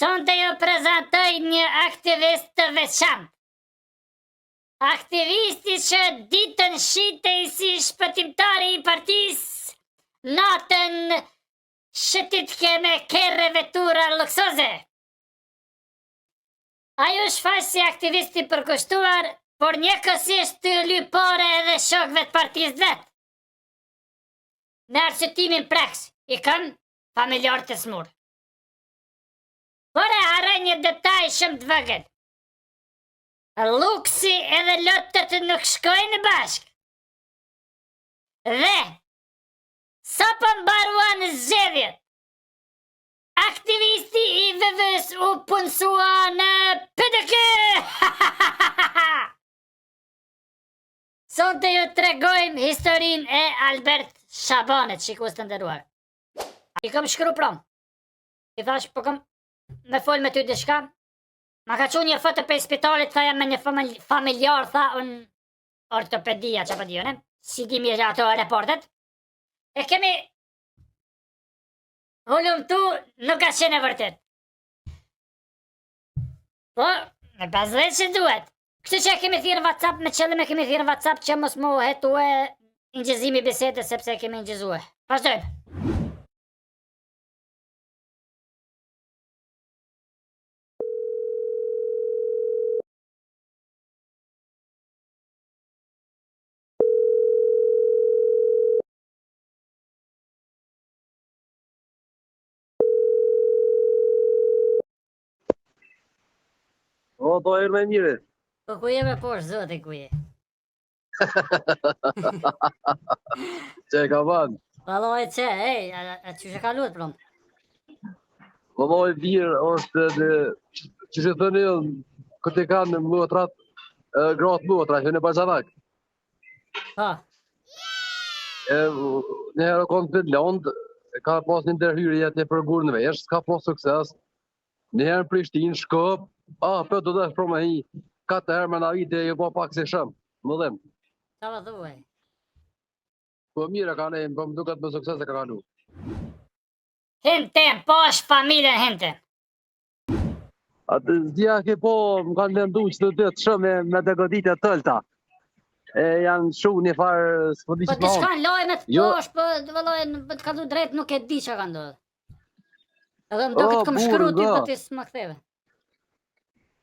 Sonte ju prezantoj një aktivist të veçantë. Aktivisti që ditën shitej si shpëtimtari i partisë, natën shëtitke me kerre vetura luksoze. Ai u shfaq si aktivist i përkushtuar, por njëkohësisht tu lyp pare edhe shokëve të partisë vet. Me arsyetimin preks, i kam familjarët e smurë. Por e harroi një detaj shumë të vogël. Luksi edhe lotët nuk shkojnë bashkë. Dhe, sapo mbaruan zgjedhjet, aktivisti i VV-së u punësua në PDK! Sonte ju tregojmë historinë e Albert Shabanit, shikues të nderuar. I kam shkru prom. I thash, po kam me fol me ty diçka. Ma ka çu një foto prej spitalit, tha jam me një familjar, tha unë ortopedia, që po di unë, s'i di mirë ato reportet. E kemi hulumtu, nuk ka qenë e vërtet. Po, me pas dhe që duhet. Kështu që e kemi thirrë WhatsApp, me qëllim e kemi thirrë WhatsApp që mos m'u hetue inçizimi i bisedës sepse e kemi inçizue. Vazhdojmë. O, do erë me mire. Po ku je me poshtë, zoti ku je? Që e ka banë? Vallai që, ej, a, a qysh e kaluat prom? Vallai mirë është dhe që që thënë këtë e kanë motrat, gratë motra, që në baxhanak. Ha. E, një herë konë në Finland, ka pas një ndërhyrje atje për gur në vesh, s'ka pas sukses. Një herë në Prishtinë, Shkup, a, po do të për me hi, katër herë me na vite, jo po pak si shumë, më dhem. Ça po thuaj? Po mirë e ka ne, po më duket me sukses e ka kalu. Hinte, po është familjen hinte. Atë s'dia ke po, më kanë lëndu që të ditë shumë me, me të goditje të ulta. E janë shumë një farë, s'po di po që të Po të lojë me të jo. poshtë, po të vëlloj, po të kallzu drejt, nuk e di që ka ndodhë. Edhe më duket kom shkru ty, po ti s'ma ktheve.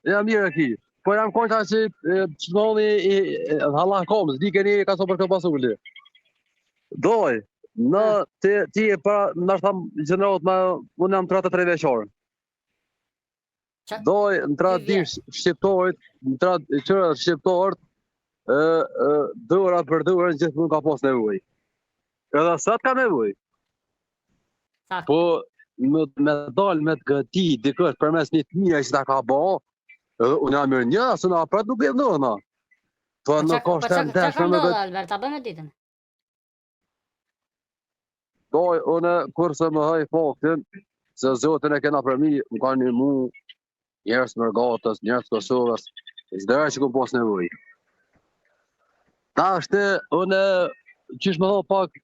Ja mirë e ki. Po jam kojta që që të i, i, hala kom, s'di keni ka so për këtë pasuli. Doj, në ti, ti e para, nështë tham gjenerat më, unë jam 33 vjeçar. Doj, në traditë shqiptorit, në traditë shqiptorit, ë ë dora për dorën gjithmonë ka pas nevojë. Edhe sot ka nevojë. Po me, me dal me të godit dikush përmes një të mire që ta ka bo, edhe unë jam mirë një, se na prapë nuk e ndodhë, Po po nuk është e ndeshme me këtë. Albert, ta bëjmë ditën. Doj, unë kur se mohoj faktin, se Zotin e kena përmi, më ka nimu njerëz mërgatës, njerëz të Kosovës, çdo herë që kom pas nevojë. Tash unë, qysh me thonë pak,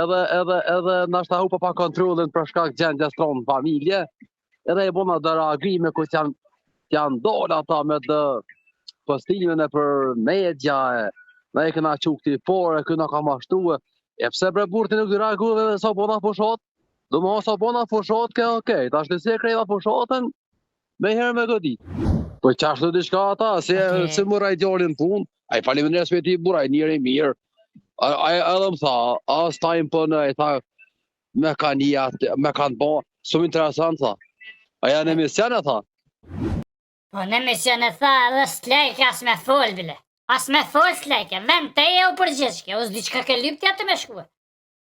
edhe, edhe, edhe, nashta hupa pak kontrolin për shkak gjendjes tonë në familje, edhe e bona do reagime ku janë janë dalë ata me do postime nëpër media e na e kena çu këtij pare, ky na ka mashtu e pse bre burrë ti nuk reagove edhe sa bona fushat do më sa bona fushat ke okej tash si e kreva fushatën menjëherë me godit po qashtu diçka ata si okay. si mora ai djalin në punë ai faleminderit me ti burrë ai njeri i mirë ai edhe më tha as time po në ai tha me kanë ja, me kanë bo, shumë interesant, tha. A janë emision e tha? Po në emision e tha, edhe s'lejke as me fol, bile. As me fol s'lejke, vend të e u përgjithshke, o s'di çka ke lypti atë me shkue.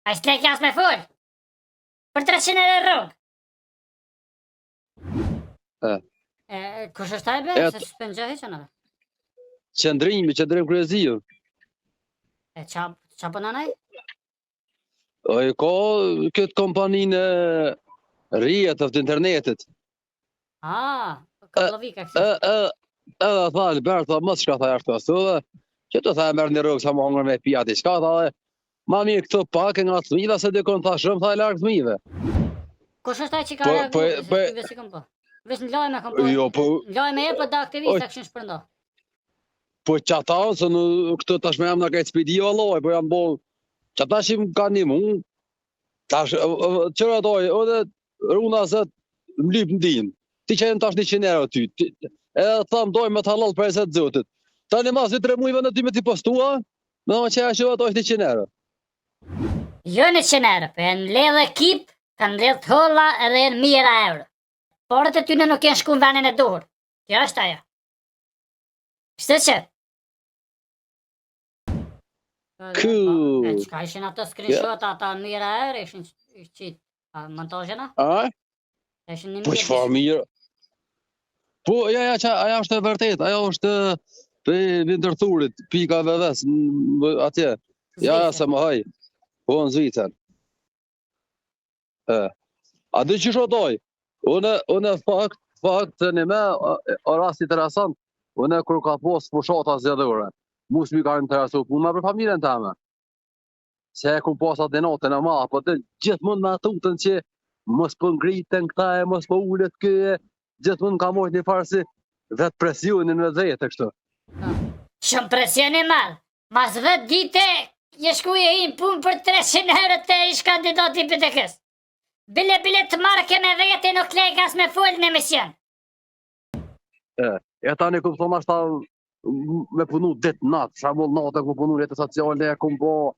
A s'lejke as me fol. Për 300 euro rrogë. E. E, kush është ai be? Se s'po njoh hiç anë. Qëndrimi, Qëndrim Kryeziu. E ça ça punon ai? E ka këtë kompaninë e rrjeteve të internetit. Ah, kablovika kësi. E, e, edhe tha Albert, tha, mos shka tha jashtë Kosovë, që të tha e merr një rrogë sa më hongër me pija diçka, tha dhe, ma mirë këto pak e nga fëmijëve, se dikon tha shumë, tha e larg fëmijëve. Kush është ai që ka Po, reagu? po, Se po, ti vesi kom po. Veç në lajme kom po. jo, po, Në lajme e po da aktivista kishin shpërndo. po qata, se në këtë tash me jam në krejt s'pidi vallai, po jam bo, qata që më ka një mu, tash, qëra doj, edhe runa zët, më lyp ndihmë. Ti që janë tash 100 euro ty, ti, edhe tham doj me të halal për e zotit. Tani mas 2-3 mujve në ty me ti postua, me thonë që ajo ato është 100 euro. Jo 100 euro, po janë mbledh ekip, kanë mbledh të holla edhe janë mijëra euro. Paret e tyne nuk janë shku në vendin e duhur. Kjo është ajo. Kështu që Ky. E çka ishin ato screenshot ata mijëra euro ishin qit a montazhena? A? Ishin një Po çfarë mirë. Po ja ja qa, ajo është e vërtet, ajo është pe Winterthurit, pika VV-s atje. Ja, ja, se më haj. Po në Zvicër. E. A di qysh o doj? Unë, unë fakt, fakt të një me, o rast interesant, unë kur ka pos fushata zgjedhore, mu s'mi ka interesu puna për familjen teme. Se e kum pas atë natën e ma, po të gjithmonë me atutën që mos po ngriten këta e mos po ulet ky e, gjithmonë ka mojt një farë si vetë presionin me vete kështu. Shumë presion i madh. Mas 10 dite je shku je hi në punë për 300 euro te ish kandidati i PDK-s. Bile bile të marrë me vete nuk lejka as me fol në emision. E, e tani kupton ashta me punu ditë natë, shembull natë kum punu rrjetet sociale, kum bo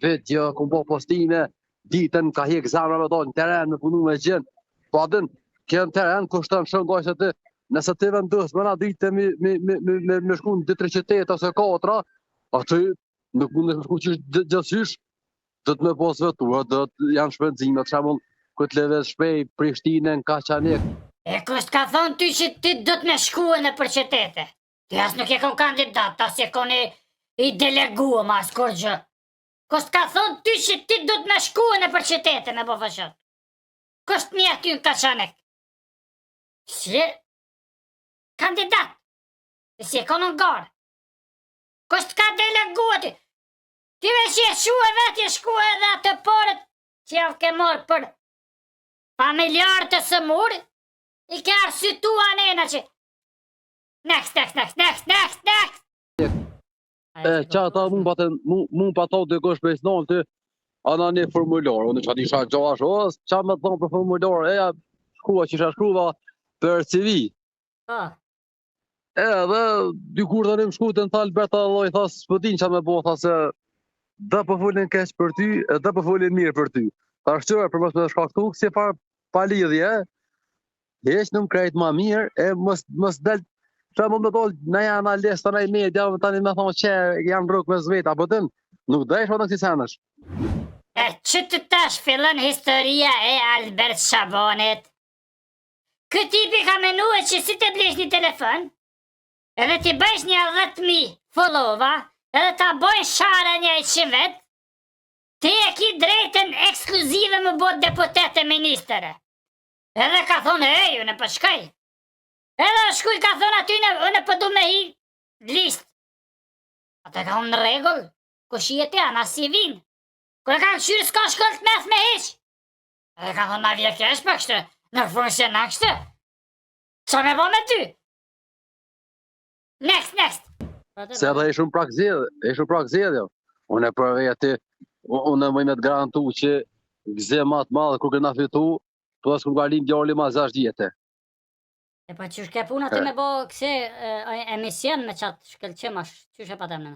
video, kum bo postime, ditën ka hjek zemra me dalë në teren me punu me gjenë. Po a din, kjo në teren kushton shumë dojë se ti, nëse ti vendos me na ditë me, me, me, me, me, me shku në 2-3 qytete ose katra, aty nuk mundesh me shku qysh gjithqysh, do të me pos vetura, do të janë shpenzime, për shembull, ku të lëvez shpej Prishtinën, Kaçanik. E kush të ka thonë ty që ti do të me shkue nëpër qytete? Ti as nuk je kon kandidat, as je kon i, i deleguam, as kurgjë. Kush të ka thonë ty që ti do të me shkue nëpër qytete me bo fushatë? Kush të njeh ty në Kaçanik? Si kandidat? Si je kon në garë? Kush të ka delegue ty? Ti veç je shku e vetë je shku edhe atë paret që ja ke marrë për familjarë të sëmurë, i ke arsyetua nena që Next, next, next, next, next, next! E, qa ata mund pa të, mund pa të dikush për isnon të, ana një formular, unë që isha gjash, o, qa me të thonë për formular, e ja, shkruva që isha shkruva për CV. Po. Edhe, dikur tani më shku të në tha Alberta dhe i tha, s'po din qa me bo, tha se, dhe po folin keq për ty, e dhe po folin mirë për ty. Tha shqyre, për mos me shkaktu, kësi farë pa lidhje, Heq në më krejt ma mirë, e mos, mos del, që mund me dol, në janë analist, në media, më tani me thonë që janë rrugë me zveta, apo din, nuk do e në kësi senësh. E që të tash fillon historia e Albert Shabanit? Ky tipi ka menue që si të blesh një telefon, edhe ti bëjsh një 10.000 followa, edhe ta bojnë share një 100 vet, ti e ki drejtën ekskluzive me bo deputet e ministër. Edhe ka thonë, ej, unë po shkoj. Edhe është shku i ka thonë aty, unë po du me hi listë. Ata ka thonë në rregull, kush je ti, ana si vin. Kur e kanë kqyrë, s'ka shkollë të mesme hiç. Edhe ka thonë, na vje kesh për kështu, nuk funksionon kështu. Qa me bo me ty? Next, next. Se edhe e shumë prak zgjedhje, e shumë prak zgjedhje. Unë e për vete, unë e më me të garantu që gëzim ma të madhe kur kena fitu, po as kur ka lind djali ma 6 vjetë. E pa qysh ke puna ti me bo kësi emision me qatë shkëlqim ash, qysh e pa temnë?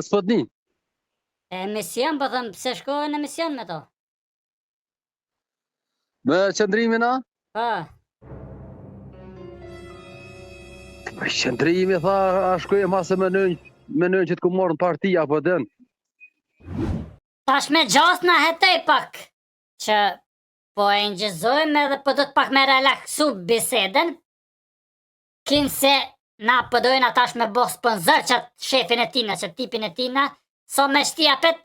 S'po të një. Emision, po them, pse shkove në emision me to? Me qëndrimin a? Pa. Po qëndrimi, tha, a shkoj ma se menojnë, menojnë që të kum marrë në parti, apo den. Tash me gjasë na hetoj pak, që po e inçizojmë edhe po do të pak me relaksu bisedën, kinse na po dojna tash me bo sponsor qatë shefin e tina, qatë tipin e tina, so me shti apet,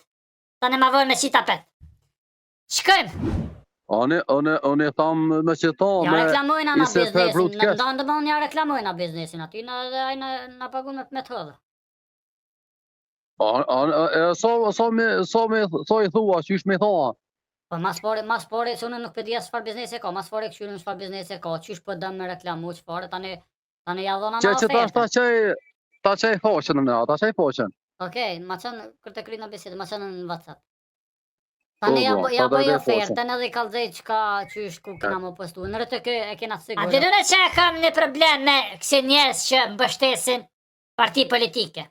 tani ma vonë me qit apet. Shkojmë! One, one, one tham me që ta, Ja me reklamojna na i se biznesin, broadcast. në ndonë dhe ja reklamojna biznesin, aty na edhe ai na, na pagun me, me të hodhë. A, a, e, sa, sa me, sa me, sa i thua, qysh me thua? Po mas pari, mas pari, se unë nuk e di as çfarë biznesi ka, mas pari këqyrim çfarë biznesi ka, qysh po don me reklamu çfarë, tani tani ja dhona Që që tash ta çoj ta çoj faqen në, ta çoj faqen. Okej, ma çon kur të kryna bisedë, ma çon në WhatsApp. Tani ja po, ja bëj ofertën edhe i kallzoj çka qysh ku kena më postu. Në RTK e kena të sigurt. A dini që e kam një problem me kësi njerëz që mbështesin parti politike.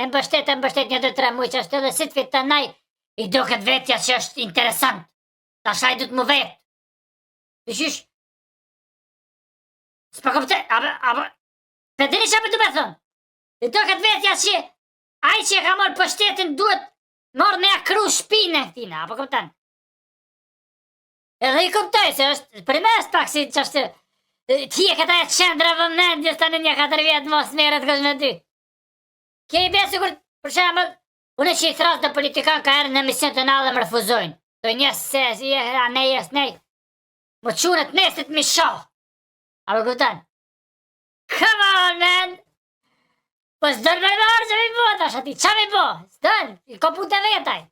E mbështet, e mbështet një, dy, tre muj që është edhe si të fiton naj, i duket vetja që është interesant. Tash ai duhet mu vet. Ti qysh? S'po kuptoj, apo, apo, pe dini që po du me thënë? I duket vetja që ai që e ka marrë pushtetin duhet marrë me ja kru shpinë e këtina, apo kupton? Edhe i kuptoj se është përmes pak si që është ti e këta e qendra vëmendjes tani një katër vjet mos merret kush me ty. Ke i bje sikur, për shembull, unë që i thras do politikan ka herë në emision të nalë më refuzojnë. Do një se, si e a nej, es nej. Më qunet nesit mi shoh. A më kupton? Come on, man! Po s'don me marrë që mi bo, tash ati, qa mi bo? S'don, i ka punë të vetaj.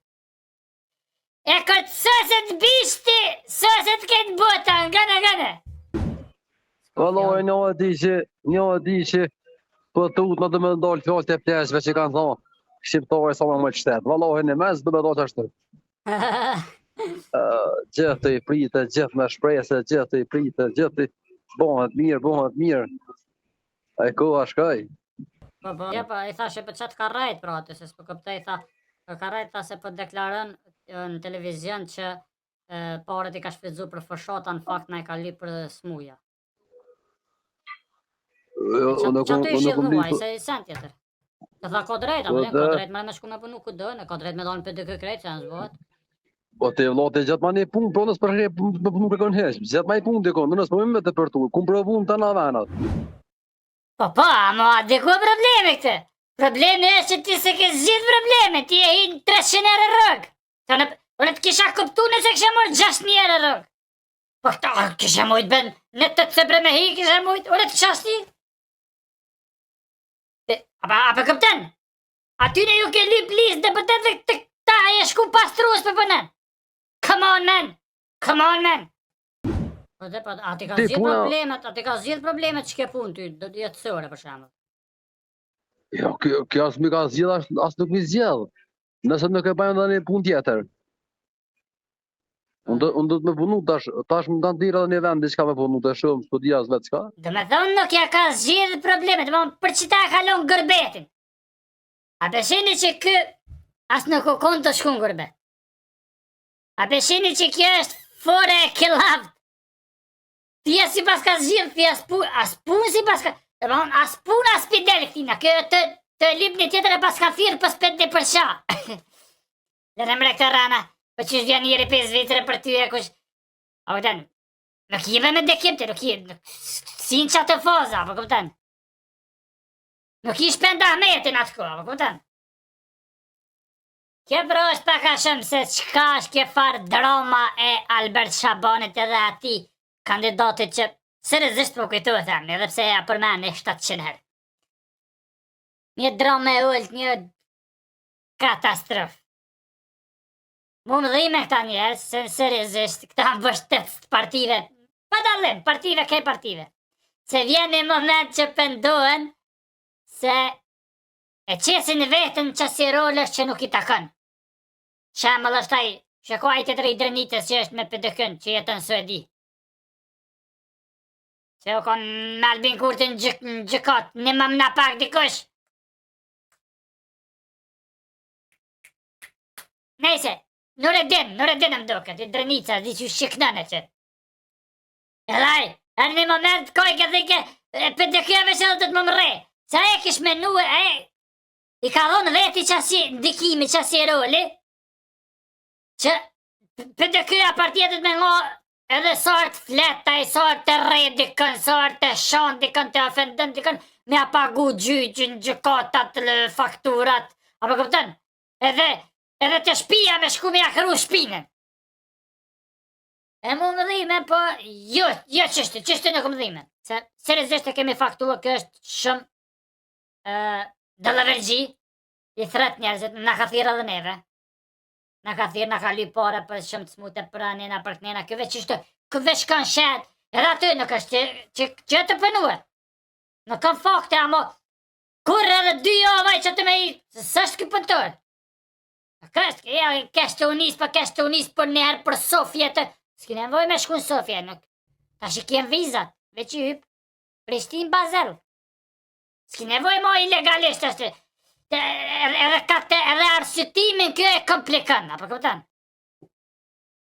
E këtë sëset bishti, sëset këtë bota, ngane, ngane. Valla, një e di që, një e di që, po të utë në dhe me ndalë fjalët e pleqve që kanë thonë, shqiptari sa më më qytet. Valla, në mes, do me do që ashtu. Gjithë të i pritë, gjithë me shpresë, gjithë të i pritë, gjithë të i bëhet mirë, bëhet mirë. Ai koha shkoi. Po, po, ja, po, i thashë po çat ka rrejt pra aty, se s'po kuptoj, tha, po ka rrejt, tha se po deklaron në televizion që e, paret i ka shfrytzu për fushata, në fakt na i ka lyp për smuja. Jo, unë kum unë kum di. Se i sen tjetër. Të tha ka drejt, apo ka drejt me me shku me punu ku do, në ka drejt me dalë në PDK krejt, që s'bohet. Po ti vëlla ti gjatë ma një punë, po nësë për me punu kërkon heq, gjatë ma një punë dikon, nësë po më të përtu, kum provu në të na venat. Po po, ama a di ku e problemi këtë? Problemi është që ti s'e ke zgjidh problemin, ti e hin 300 euro rrogë. Të në, unë të kisha kuptu nëse kisha marrë 6000 euro rrogë. Po këta, kisha mujt ben, në të të bre me hi, kisha mujt, unë të kisha sti. Apo, apo kupton? Aty ne ju ke lyp listë deputetëve të këta e shku pastrues për punën. Come on, man! Come on, man! Po dhe po, a ti ka zgjidh problemet, a ti ka zgjidh problemet që ke punë ty, do të jetësore për shembull. Jo, kjo, kjo as mi ka zgjidh, as, as nuk mi zgjidh. Nëse nuk e bëjmë edhe një punë tjetër. Unë do, unë do të me punu tash, tash më kanë thirrë edhe një vend diçka me punu të shumë, s'po di as vetë çka. Do me thonë nuk ja ka zgjidh problemet, do me thonë për qita e kalon gërbetin. A pe shihni që kë as nuk u konë të shku në gurbet. A pe shihni që kjo është fore e këllavt. Ti as si pas ka zgjidh, ti as punë, as punë si pas ka... Do me thonë, as punë as p'i del këtina, kjo të, të lip një tjetër e pas ka thirrë për s'pet një për qa. Dhe në mre këtë rana, po që vjen njëri për Zvicrë për ty e kush... A kupton, nuk jeve me dekim të, nuk je, nuk, si në qatë faza, po kupton. Nuk i shpend Ahmetin atë kohë, po kupton. Kjo pra është pak a shumë se çka është kjo farë drama e Albert Shabanit edhe atij kandidatit që seriozisht po kujtohet emri, edhe pse e përmend 700 herë. Një drama e ulët, një katastrofë. Mu më dhime këta njerëz, se seriozisht, këta mbështetës të partive, pa dallim, partive, kej partive. Se vjen një moment që pendohen se e qesin veten qasi rolesh që nuk i takon. Shembull është ai, që ko ai tjetër i Drenicës që është me PDK-n, që jeton në Suedi. Se u kon me Albin Kurtin në gjykat, një më na pak dikush. Nejse, Nuredin, Nuredin më duket, i Drenica, di që shiknën e që. Edhe ai, në një moment, koj ke thike, PDK-ja veç edhe do të më mrre. Se e kish menu, e, i ka dhonë veti qasi ndikimi, qasi roli, që PDK-ja partia do të me ngo edhe sa herë të flet ai, sa herë të rre dikën, sa herë të shan dikën, të ofendon dikën, me a pagu gjyqin, gjykatat, fakturat, apo kupton? Edhe, edhe të shpia me shku me ja kru shpinën. E mu më dhime, po jo, jo qështu, qështu nuk më dhime. Se seriozisht e kemi faktua që është shumë uh, dallaveraxhi, i thret njerëzit, na ka thirrë edhe neve. Na ka thirrë, na ka lyp pare për shumë të smute për anena, për kënena, kjo veç ishte, kjo veç kanë shet, edhe aty nuk është që, që, që të pënuar. Nuk kam fakte, amo, kur edhe dy javë ai që të me i, s'është ky punëtor. Nuk është, ja, kesh të unis, pa kesh të unis për njëherë për Sofje të, s'ki nevojë me shku në Sofje, nuk, tash i kjem vizat, veç i hyp, Prishtinë Bazel. S'ki nevojë mo ilegalisht është, edhe, edhe, edhe arsyetimin kjo e komplikon, apo kupton?